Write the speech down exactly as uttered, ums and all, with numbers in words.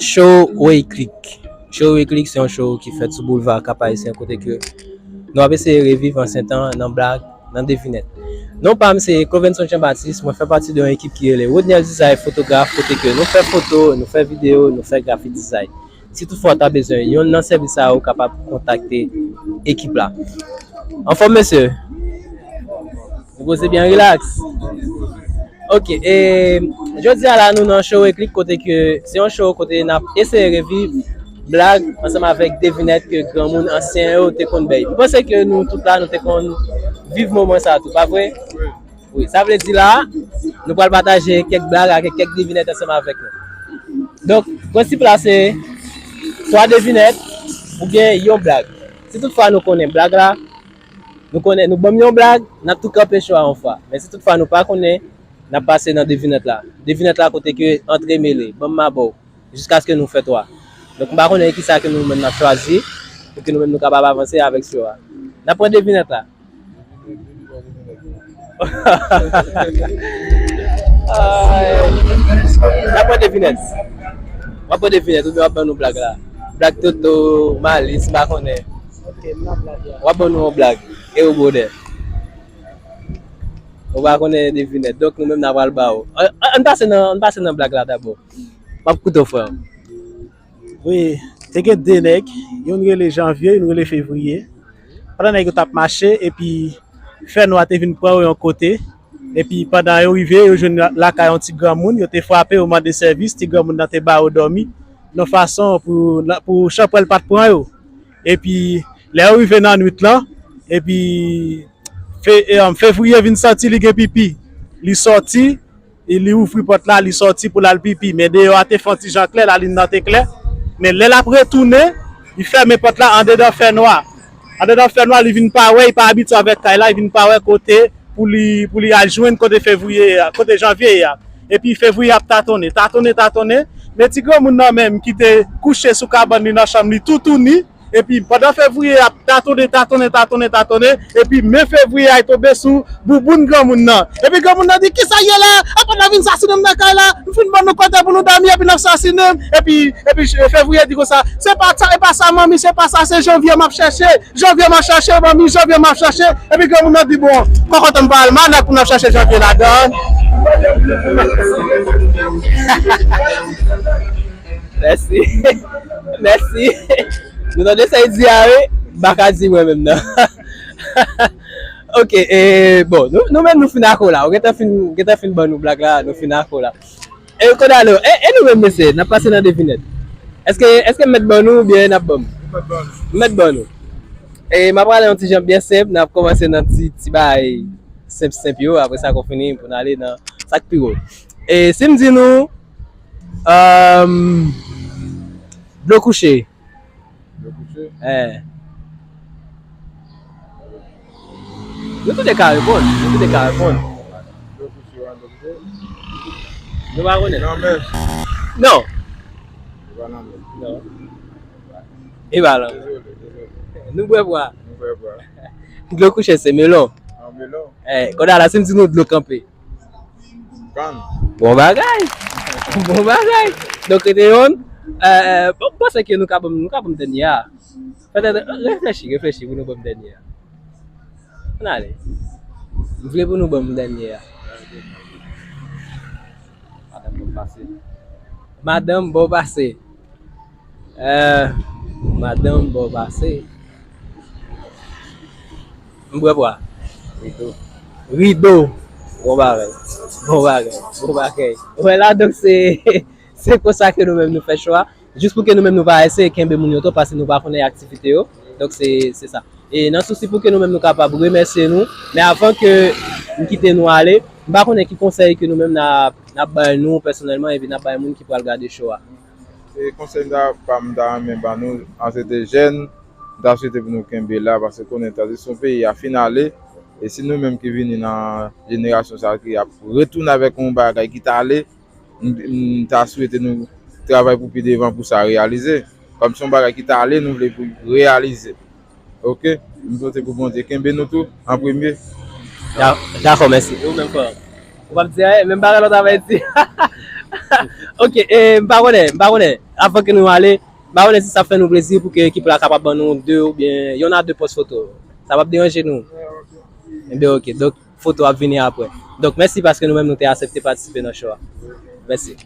Show Way Click. Show Way Click se yon show ki fèt sou boulva Kap Ayisyen kote ke nou ap eseye reviv ansyen tan nan blag, nan devinèt. Non pa m se Clovenson Jean Baptiste, mwen fè pati de yon ekip ki rele Rodniel Design Fotograf kote ke nou fè foto, nou fè videyo, nou fè grafik design. Si toutfwa w ta bezwen yonn nan sèvis sa yo, ou kapab kontakte ekip la. Anfòm mesye? Nou poze byen rilaks. Ok, e jodi a la nou nan show Eklik kote ke se yon show kote n ap eseye reviv blag ansanm avèk devinèt ke granmoun ansyen yo te konn bay. M panse ke nou tout la nou te konn viv moman sa tou, pa vre? Wi, sa vle di la, nou pral pataje kèk blag ak kèk devinèt ansanm avèk nou. Donk, prensip la se swa devinèt oubyen yon blag. Si toutfwa nou konnen blag la, nou konnen, nou ban m yon blag, n ap tou kanpe cho a yon fwa. Men si toutfwa nou pa konnen, n ap pase nan devinèt la. Devinèt la kote ke antre mele, ban m mabò, jiskaske nou fè twa. Donk, m pa konnen kisa ke nou menm n ap chwazi, pou ke nou menm nou kapab avanse avèk cho a. N ap pran devinèt la. Ay. N ap pran devinèt. W ap pran devinèt, oubyen w ap ban nou blag la. Blag Toto, Malis, m pa konnen. Ok, m nan blag la. W ap ban nou yon blag. E ou bonè. Ou pa konnen devinèt. Donk, nou menm n a pral ba ou. An, an, ann pase nan, ann pase nan blag la dabò. M ap koute w, frè. Wi, te gen de nèg, youn rele Janvye, youn rele Fevriye. Pandan nèg yo t ap mache, epi fènwa te vin pran yo yon kote. Epi pandan yo rive, yo jwenn la-, lakay yon ti granmoun, yo te frape, yo mande sèvis, ti granmoun nan te ba yo dòmi, yon fason pou, pou chanpwèl pa t pran yo. Epi, lè yo rive nan nwit lan, epi fe-, e, Fevriye vin santi li gen pipi. Li sòti, e li ouvri pòt la, li sòti pou l al pipi. Men deyò a te fè yon ti jan klè, lalin nan te klè. Men lè l ap retounen, li fèmen pòt la andedan fènwa. Andedan fènwa, li vin pa wè, li pa abitye avèk kay la, li vin pa wè kote pou li, pou li al jwenn kote Fevriye a, kote Janvye a. Epi Fevriye ap tatonnen, tatonnen, tatonnen. Men ti granmoun nan menm ki te kouche sou kabann li nan chanm li toutouni, epi pandan Fevriye ap tatonnen, tatonnen, tatonnen, tatonnen, epi men Fevriye a tonbe sou bouboun granmoun nan. Epi granmoun nan di, "Kisa ye la? Apa n a vin sasinen m nan kay la? M fin ban nou kote pou nou dòmi, epi n ap sasinen m." Epi, epi Fevriye di konsa, "Se pa sa, e pa sa, manmi, se pa sa, se Janvye m ap chèche. Janvye m ap chèche, manmi, Janvye m ap chèche." Epi granmoun nan di, "Bon, kòkòt an pa almanak pou n ap chèche Janvye ladan." Mèsi. Mèsi. Nou tande sa e di a, wi. M pa ka di mwen menm nan. Ok, e, bon, nou, nou menm nou fin akò la. Ou gentan fin, gentan fin ban nou blag la, nou fin akò la. E, Kodalo, e, e nou menm, mesye, n ap pase nan devinèt. Èske, èske m mèt ban nou oubyen n ap ban m? M mèt ban nou. E, m ap prale yon ti jan byen senp, n ap kòmanse nan ti, ti bagay senp, senp yo, apre sa, kon fini, pou n ale nan sa k pi wo. E, si m di nou, Ahn, dlo kouche. Dlo kouche? Eh. Nou tout ka reponn. Nou tout ka reponn. Dlo kouche, wan dlo kouche. Nou pa konnen. Lanmè. Non. E pa lanmè. Non. E pa lanmè. Dezole, dezole. Nou bwè bwa. Nou bwè bwa. Dlo kouche se melon. An melon. Eh, kounye a la, si m di nou dlo kanpe. Kann. Bon bagay. Bon bagay. Donk, rete yonn. Eh, bon, m panse ke nou ka ban m, nou ka ban m dènye a. Fè tèt, reflechi, reflechi pou nou ban m dènye a. Ann ale. M vle pou nou ban m dènye a. Madanm, bon pase. Madanm, bon pase. Eh, madanm, bon pase. M bwè bwa. Rido. Rido. Bon bagay. Bon bagay. Bon bagay. Wè la, donk se, se konsa ke nou menm nou fè chwa. Jis pou ke nou menm nou pa eseye kenbe moun yo twòp, paske nou pa konnen aktivite yo. Donk se, se sa. E nan sousi pou ke nou menm nou kapab remèsye nou, men avan ke m kite nou ale, m pa konnen ki konsèy ke nou menm n ap, n ap bay nou pèsonèlman, epi n ap bay moun ki pral gade show a. E konsèy m ta, pa m ta renmen ba nou, an se de jèn, m ta swete pou nou kenbe la, paske konnen tranzisyon peyi a fin ale, e si nou menm ki vini nan jenerasyon sa ki ap retounen avèk yon bagay ki t ale, m, m ta swete nou travay pou pi devan pou sa reyalize. Kòm se yon bagay ki t ale, nou vle pou reyalize. Oke? M swete pou Bondye kenbe nou tou an premye. Da-, dakò, mèsi. E ou menm, frè? Ou p ap di anyen, menm bagay lòt avè di. Oke, e, m pa konnen, m pa konnen. Avan ke nou ale, ba yo si sa fè nou plezi pou ke ekip la kapab ban nou de oubyen yonn a de pòs foto. Sa p ap deranje nou. Enben, ok. Donk, foto ap vini apre. Donk, mèsi paske nou menm nou te aksepte patisipe nan show a. Mèsi.